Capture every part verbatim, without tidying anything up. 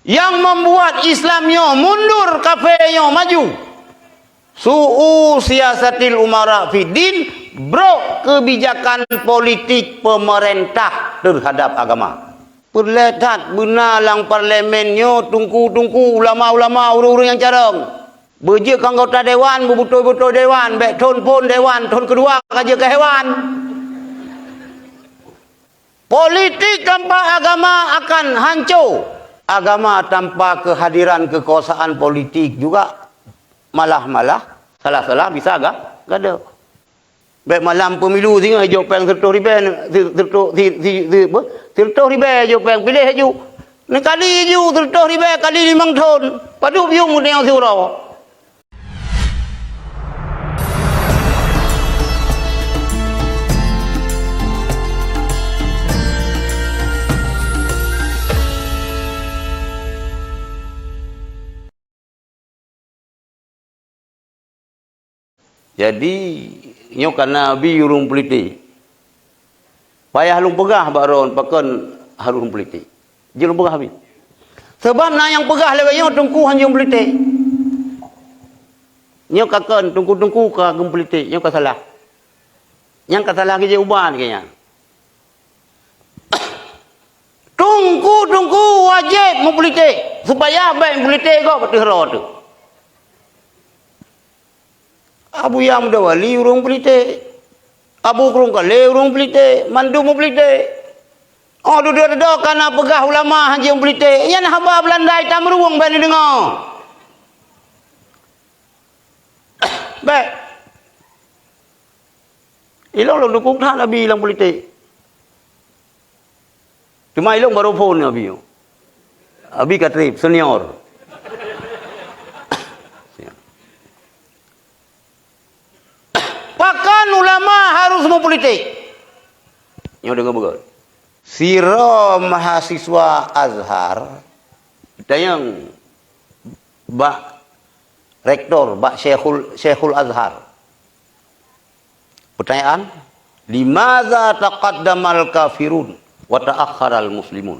Nyang membuat Islam nyoe mundur, kafé nyoe maju. Su'u siyasatil umara fid din, brok keubijakan politik pemerintah teuhadap agama. Peureulée that beuna lam parlemen nyoe teungku-teungku, ulama-ulama, ureuëng-ureuëng nyang carông. Beujeuet keu anggota dewan, beubeutôi-beutôi dewan, bék thon phon dewan, thon keudua ka jeuet keu hewan. Politik tanpa agama akan hanco. Agama tanpa kehadiran kekuasaan politik juga malah-malah salah-salah bisa ga-, gadoh. Bék malam pemilu singoh jok péng seratus ribèe, si-, seratus, si-, si-, si-, apa? Seratus ribèe jok péng, piléh laju. Neukali laju seratus ribèe kali limong thon. Padub yum meunyoe siuroe. Jadi, nyoe kana bi ureuëng politik. Payah lôn peugah bak droen pakon harôh politik. Jeuet lôn peugah bi. Sabab na nyang peugah lewat nyoe teungku hanjeuet politik. Nyoe ka kon teungku-teungku ka geupolitik, nyoe ka salah. Nyang ka salah geujeuet ubat keu nyan. Teungku-teungku wajéb meupolitik, supaya bék meupolitik gob ateueh droe teuh. Abuya Muda Wali ureuëng politik. Abu Krueng Kalé ureuëng politik. Mandum politik. Oh, dudoe-dudoe kana peugah ulama hanjeuet politik. Nyan haba Beulanda itam rueng bék neudeungoe. Bék. Ilong lôn dukung that Abi lam politik. Cuma ilong baru phon Abi. Abi ka trép, senior. Pakon ulama harus meupolitik? Nyoe deungoe beugét. Sidroe mahasiswa Azhar tanyong bak rektor, bak Syekhul, Syekhul Azhar. Pertanyaan, "Limaza taqaddamal kafirun wa ta'akhkharal muslimun?"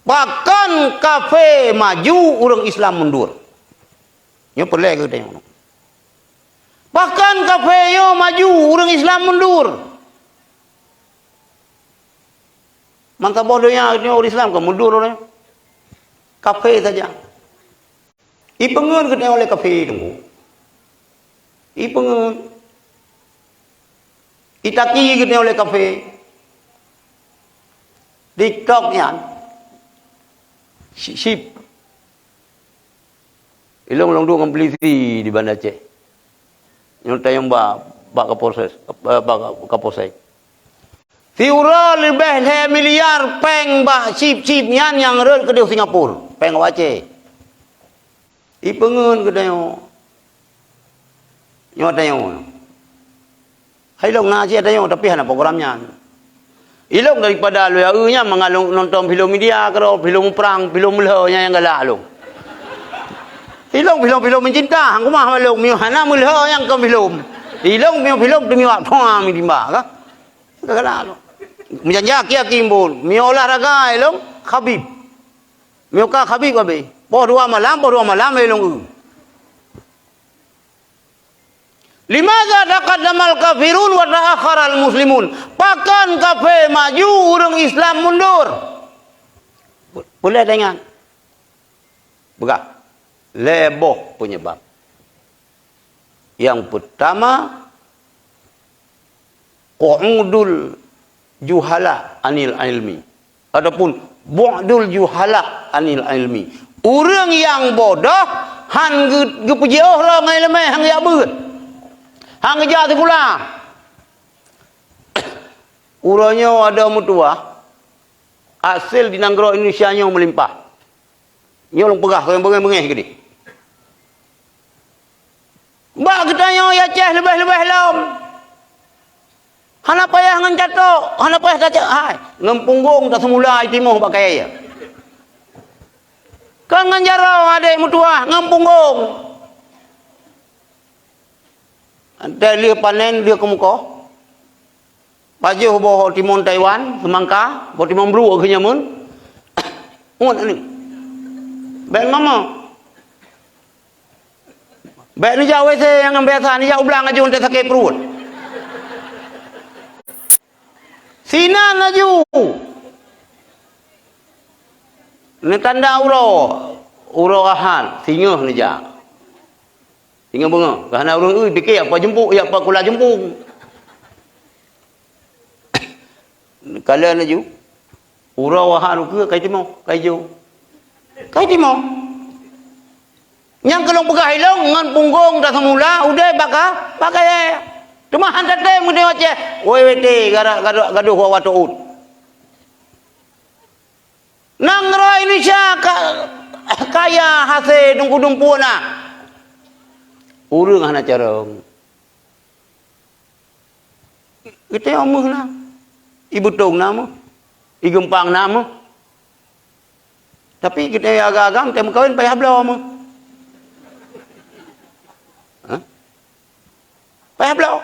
Pakon kafé maju, ureuëng Islam mundur? Nyoe peureulée geutanyong. Pakon kafé nyoe maju, ureuëng Islam mundur? Meusaboh donya nyoe ureuëng Islam ka mundur nyoe. Kafé saja. Ipeungeut geutanyoe lé kafé teungku. Ipeungeut. Itaki geutanyoe lé kafé. TikTok nyan. Chip. Ilong lôn duek ngon polisi di Banda Aceh. Nyoe tanyong bak, bak Kapolsek, eh, bak Kapolsek. Siuroe leubeh lhée miliar péng bak chip-chip nyan nyang rhot keudeh Singapura, péng Aceh. Ipeungeut geutanyoe. Nyoe tanyoe. Hai lôn na cit tanyoe, tapi hana program nyan. Ilong daripada lôn nyan mangat lôn nonton filem India keudroe, filem prang, filem meulhö nyan nyang galak lôn. Ilong filem-filem mencinta, hang kumah malông miyuh hana meulhö nyang kon filem. Ilong miyuh filem teumiyuak phoa mi timba ka. Ka galak lôn. Meujanja aki-aki mbon, miyuh olahraga ilong Khabib. Miyuh ka Khabib habéh. Poh dua malam, poh dua malam ilong eu. Limaza taqaddamal kafirun wa ta'akhkharal muslimun? Pakon kafé maju, ureuëng Islam mundur? Peureulée taingat. Peugah. Lhée boh peunyeubab. Nyang peutama, qu'udul juhala anil ilmi, ataupun bu'dul juhala anil ilmi. Ureuëng nyang bodoh han geu-, geupeujiôh droe ngon iéleumé, han geujak beuet, han geujak sikula. Uroe nyoe adoe meutuwah, asel di nanggroe Indonesia nyoe meulimpah. Nyoe lôn peugah keu nyang beungéh-beungéh keudeh. Bak geutanyoe i Aceh leubeh-leubeh lom. Hana payah ngon catok, hana payah tacok hai. Ngon punggong taseumula i timoh bak kayée. Kon ngon jaroe adék meutuwah, ngon punggong. Watée lheueh panen, lheueh keumeukoh. Pajoh boh timon Taiwan, seumangka, boh timon brok keu nyamun. Ngon ni. Bèk mama. Bèk neujak W C nyang biasa, neujak u blang laju, teuh sakét pruet. Sinan laju. Neutanda uroe, uroe Ahad, singoh neujak. Singoh beungoh, ka hana ureueng eu, pike jak pat jumpung, jak pat kula jumpung. Kalon laju, uroe Ahad ukeue ka jitimoh, ka jijok. Ka jitimoh. Nyang keu lôn peugah ilôn ngon punggong taseumula, udeb baka, baka yée. Teuma han tatem meudeungoe Aceh, wée wete, gara-, gara-, gadoh wawa teuôt. Nanggroe Indonesia ka-, kaya hasé dumpeue-dumpeue na. Ureueng hana carông. Geutanyoe meuh na. Ibeutông na meuh. Igeumpang na meuh. Tapi geutanyoe agam-agam, teuh meukawen payah bloe meuh. Hah? Payah bloe.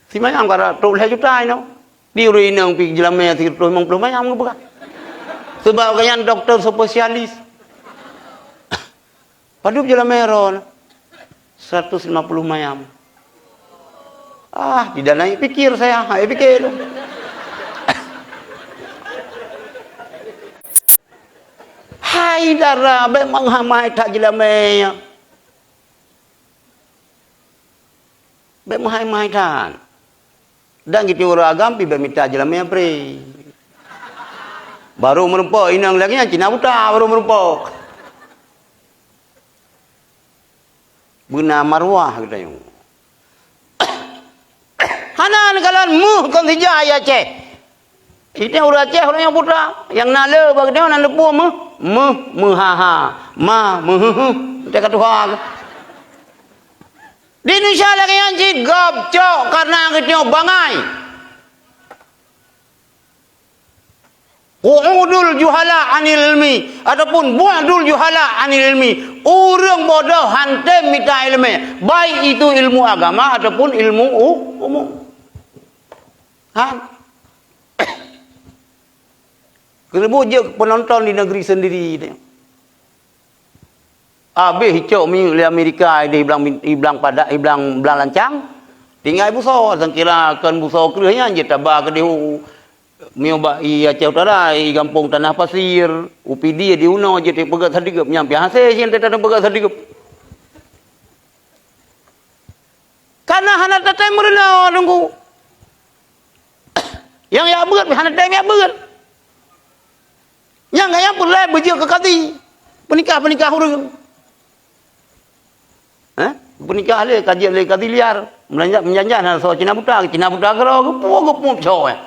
Simayam ka trok lhèe juta inoe. Di ureueng inong pih jeulamé sireutôh limong ploh mayam geupeugah. Sabab gobnyan dokto spesialis. Padub jeulamé droeneuh? Seratus lima puluh mayam. Ah, tidak naik pikir saya. Hai pikir. Hai dara, bèk meuhamai that jeulamé nyan. Bèk meuhai-hai that. Dan geutanyoe ureueng agam pih bèk mita jeulamé pré. Barô meurumpok inong lagèe nyan Cina buta barô meurumpok. Beuna maruah geutanyoe. Hana neukalon meuh kon sijai Aceh. Geutanyoe ureueng Aceh ureueng nyang buta, nyang na le bak geutanyoe na neupue meuh, meuh, meuha-ha, ma, meuheuh-heuh, teuka tuha. Di Indonesia lagèe nyan cit gob cok kareuna geutanyoe bangai. Qu'udul juhala anil ilmi ataupun bu'dul juhala anil ilmi. Ureueng bodoh han tem mita ileumèe, baik itu ilmu agama ataupun ilmu u-, umum. Ha? Keuneubeuet jeuet peunonton di negeri sendiri. Abéh icok minyeuk lé Amerika di blang, di blang padat, di blang, blang lancang. Tinggai busoe, sangkira kon busoe kreueh nyan jeuet taba keudéh u, miyueb bak i Aceh Utara, i gampông Tanah Pasir, u Pidie di unoe jeuet peugöt sadeugeup nyan pih hasé jeuet tanyoe peugöt sadeugeup. Kana hana tatem meurunoe teungku. Nyang jak beuet pih hana tem jak beuet. Nyang gaya peureulèe beujeuet keu kadi. Peunikah-peunikah ureueng. Eh? Peunikah lé, ka jeuet lé kadi liar. Meulanjak, meujanjan hana soe Cina buta, Cina buta keudroe, geupue, geupue cok, eh.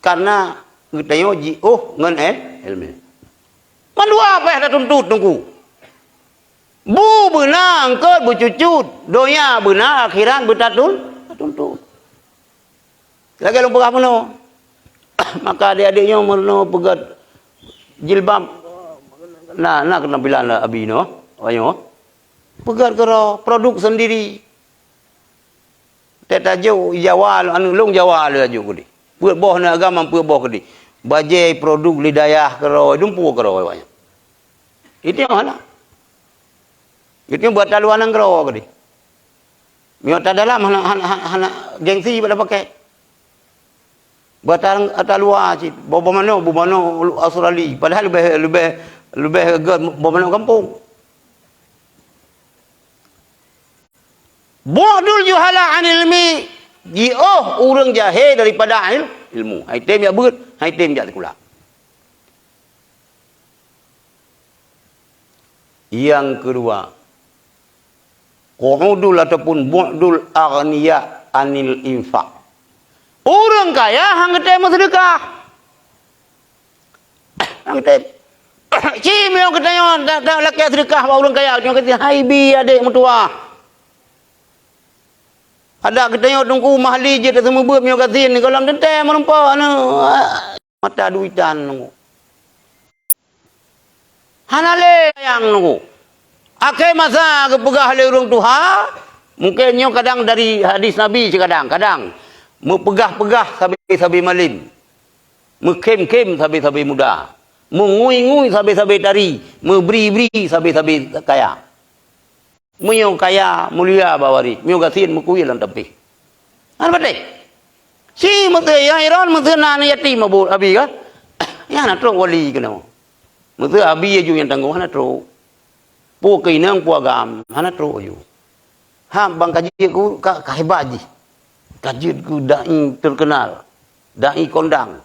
Karena geutanyoe jiôh ngon, eh, ileumèe. Mandua payah tatuntut teungku. Bu beuna eungkôt beucucut, donya beuna akhirat beutatun-, tatuntut. Lagèe lôn peugah bunoe. Maka adék-adék nyoe meurunoe peugöt jilbab na, na keunampilan abi nyoe, awak nyoe. Peugöt keudroe, produk sendiri. Teutajok Jawa, anu lôn Jawa lé aju keudéh. Peuet boh na agama peuet boh keudéh. Bajèe produk lidayah keudroe, dumpeue keudroe awak nyan. Itu hana. Itu buat taluan nanggroe keudéh. Miyueb ata dalam hana, hana, hana, hana gengsi pada pakai. Buat ata, ata luwa cit, boh, boh manok, boh manok Australia. Padahal leubeh, leubeh, leubeh gèt boh manok gampông. Bu'dul juhala anil ilmi, jiôh ureueng jahé daripada il-, ilmu. Hai tem jak beuet, hai tem jak sikula. Nyang keudua, qu'udul ataupun bu'dul aghniya anil infak. Ureueng kaya han geutem meuseudeukah. Han geutem. Ci meunyoe geutanyoe ta-, ta-, lakèe seudeukah bak ureueng kaya, nyoe geutanyoe hai bi adék meutuwah. Adak geutanyoe teungku mahli jeuet seumeubeuet meunyoe gasien, gohlom teuntèe meurumpok aneuk. Mata duitan nunggu. Hana lé sayang nunggu. Akhé masa geupeugah lé ureueng tuha, mungken nyoe kadang dari hadis Nabi sikadang, kadang meupeugah-peugah sabe-sabe malem. Meukhém-khém sabe-sabe muda. Meungui-ngui sabe-sabe tari. Meubri-bri sabe-sabe kaya. Meunyoe kaya, mulia bak waréh. Meunyoe gasien, meukuyue lam tampéh. Hana patéh. Si meuteue nyang Iron, meuteue na aneuk yatim abu-, abi ka? Nyan hana trok wali keunoe. Meuteue abi aju nyang tanggong, hana trok. Peue keu inong, peue agam, hana trok aju. Ha, bang ka jeuet keu, ka, ka hebat jih. Ka jeuet keu dai terkenal, dai kondang.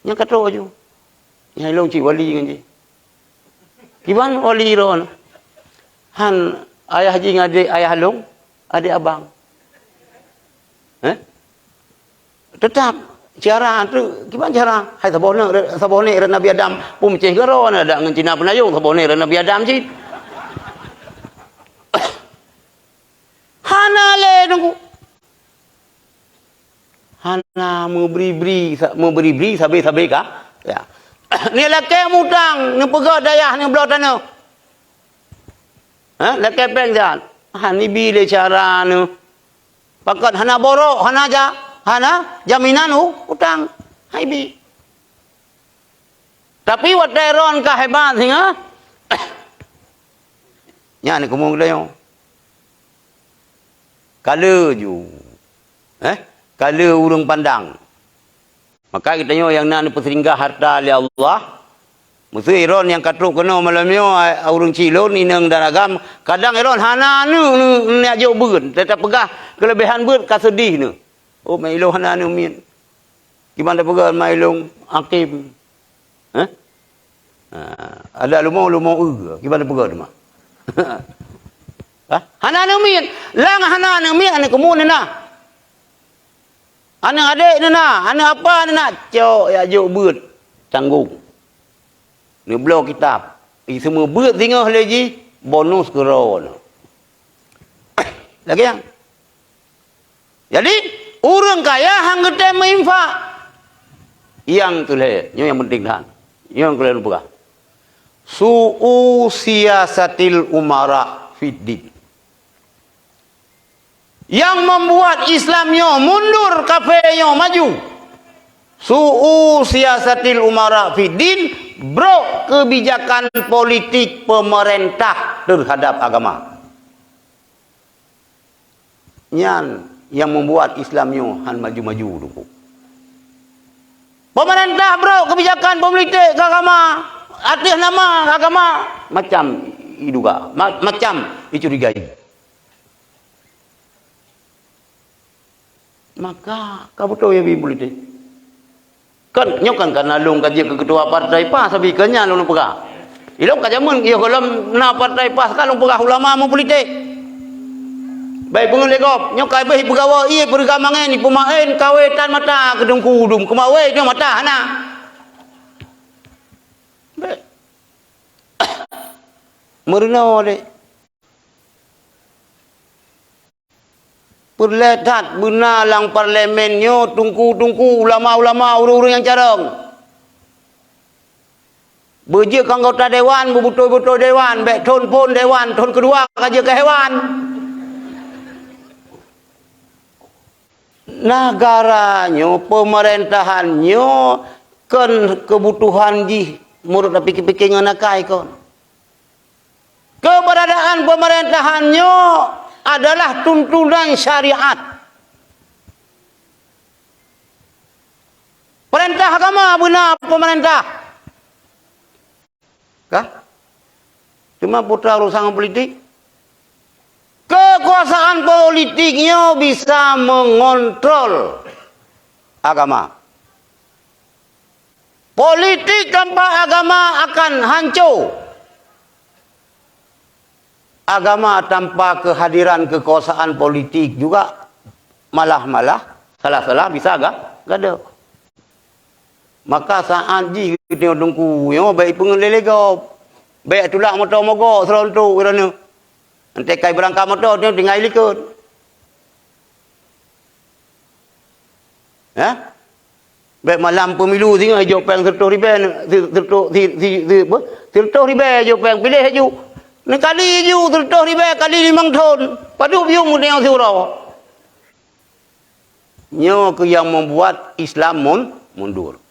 Nyang ka trok aju. Nyang ilong cit wali ngon jih. Kiban wali droeneuh? Han ayah jih ngon adék ayah lôn, adék abang. Eh? Teutap cara tu, kiban cara? Hai saboh neuk, saboh neuk rot Nabi Adam, peumincéh garo na dak ngon Cina peunayong, saboh neuk rot Nabi Adam cit. Hana lé nunggu. Hana meubri-bri sa-, meubri-bri sabe-sabe ka. Ya. Ni lakée mutang, neupeugah dayah neubloe tanoh. Ha, lakée péng jih. Hana ibi lé cara neu. Pakon hana borok, hana ja-, hana jaminan u-, utang. Hana ibi. Tapi watée ron ka hebat singoh. Nyan keumu geutanyoe. Kale ju. Eh? Kale ureuëng pandang. Maka geutanyoe nyang na neupeusinggah harta lé Allah, meuseu iron nyang ka trok keunoe malam nyoe, ureuëng cilon, inong dan agam, kadang iron hana neuk, neuk, neuk jok beuet, tapeugah keuleubehan beuet ka seudeh neuk. Oh, mak ilong hana neuk miet. Kiban tapeugah mak ilong akim. Hah? Ha, ada lumo, lumo e, kiban tapeugah teuma. Hah? Hana neuk miet. Lang hana neuk miet, aneuk keumu neuna. Aneuk adék neuna, aneuk apa neuna, cok jak jok beuet, tanggong. Neubloe kitab. Iseumeu beuet singoh lé jih, bonus keudroe. Lagée nyan. Jadi, ureuëng kaya han geutem meuinfak. Nyang keu lhée, nyoe nyang penting that. Nyoe nyang keu lhée lôn peugah. Su'u siyasatil umara fid din. Nyang membuat Islam nyoe mundur, kafé nyoe maju. Su'u siyasatil umara fid din, brok keubijakan politik pemerintah terhadap agama. Nyan nyang membuat Islam nyoe han maju-maju, Teungku. Pemerintah brok keubijakan politik keu agama, ateueh nama agama, macam iduga, ma-, macam icurigai. Maka ka beutôi ya bi politik. Kan nyoe kan kana lôn ka jeuet keu ketua partai PAS, sabe keu nyan lôn peugah. Ilôn ka jameun yoh gohlom na partai PAS ka lôn peugah ulama meupolitik. Baik beungeut lé gob, nyoe ka abéh peugawa ié peureuga mangén, peumaén kawé tan mata keu Teungku Dum, keumawe nyoe mata hana. Bek. Meurunoe deh. Peureulée that beuna lam parlemen nyoe teungku-teungku, ulama-ulama, ureuëng-ureuëng nyang carông. Beujeuet keu anggota dewan, beubeutôi-beutôi dewan, bék thon phon dewan, thon keudua ka jeuet keu hewan. Negara nyoe, peumeurentahan nyoe kon keubutuhan jih meunurot tapike-pike ngon akai kon. Keubeuradaan peumeurentahan nyoe adalah tuntunan syariat. Peurintah agama beuna peumeurintah. Kah? Teuma putra urusan politik. Keukuasaan politik nyoe bisa mengontrol agama. Politik tanpa agama akan hancô. Agama tanpa keuhadiran keukuasaan politik juga malah-malah salah-salah bisa ga-, gadôh. Maka saát jih geutanyoe teungku nyoe bék ipeungeut lé-lé gob. Bék tulak moto mogok sidroe-droe droeneuh. Enteuk kai beurangkat moto, nyoe tinggai likot. Hah? Bék malam pemilu singoh ijok péng sireutoh ribée, si-, sireutoh, si-, si-, si-, apa? Sireutoh ribée ijok péng, piléh aju. Neukali aju sireutoh ribée kali limong thon. Padub yum geutanyoe siuroe. Nyoe keuh nyang membuat Islam mun-, mundur.